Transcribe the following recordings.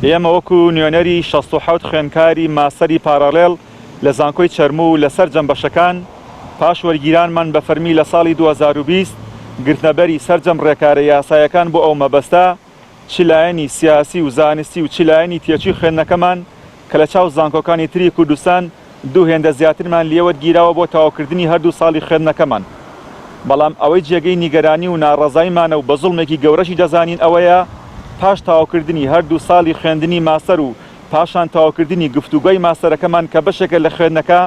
ئێمە وەکو نوێنەری 67 خوێندکاری ماستەری پاراڵێڵ لە زانکۆی چەرموو لە سەرجەم بەشەکان، پاش وەرگیرانمان بە فەرمی لە ساڵی 2020، گرتنەبەری سەرجەم ڕێکارە یاسایەکان بۆ ئەو مەبەستە، چ لایەنی سیاسی و زانستی و چ لایەنی تێچووی خوێندنەکەمان کە لە چاو زانکۆکانی تری کوردستان دوو هێندە زیاترمان لێوەرگیراوە بۆ تەواوکردنی هەردوو ساڵی خوێندنەکەمان. بەڵام ئەوەی جێگەی نیگەرانی و ناڕەزاییمانە و بە زوڵمێکی گەورەشی دەزانین ئەوەیە پاش تەواوکردنی هەردوو ساڵی خوێندنی ماستەر و پاشان تەواوکردنی گفتوگۆی ماستەرەکەمان کە بەشێکە لە خوێندنەکە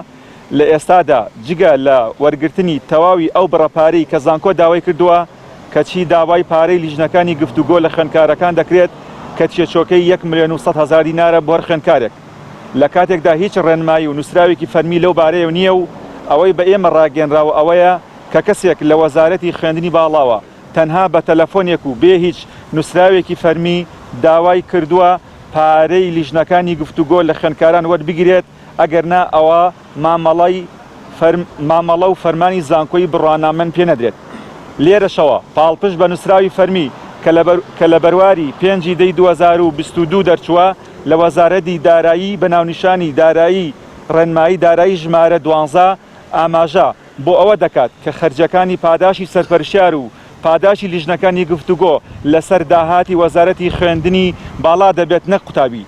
لە ئێستادا جگە لە وەرگرتنی تەواوی ئەو بڕە پارەی کە زانکۆ داوای کردووە کەچی داوای پارەی لیژنەکانی گفتوگۆ لە خوێندکارەکان دەکرێت کە تێچۆکەی یەک ملێۆن و 100 هەزار دینارە بۆ هەر خوێندکارێک لە کاتێکدا هیچ ڕێنمایی و نووسراوێکی فەرمی لەو بارەیەوە نییە و ئەوەی بە ئێمە ڕاگەیەنراوە ئەوەیە کە کەسێک لە وەزارەتی خوێندنی باڵاوە تەنها بە تەلەفۆنێک و بێ هیچ نووسراوێکی فەرمی داوای کردووە پارەی لیژنەکانی گفتوگۆ لە خوێندکاران وەربگیرێت ئەگەرنا ئەوا مامەڵەی مامەڵە و فەرمانی زانکۆی بڕوانامەن پێ نەدرێت. لێرەشەوە پاڵپشت بە نووسراوی فەرمی کە لە بەرواری پێنجی دەی 2022 دەرچووە لە وەزارەتی دارایی بە ناونیشانی دارایی ڕێنمایی دارایی ژمارە دوانزە ئاماژە بۆ ئەوە دەکات کە خەرجیەکانی پاداشی سەرپەرشتیار و پاداشی لیژنەکانی گفتوگۆ لەسەر داهاتی وەزارەتی خوێندنی باڵا دەبێت نەک قوتابی.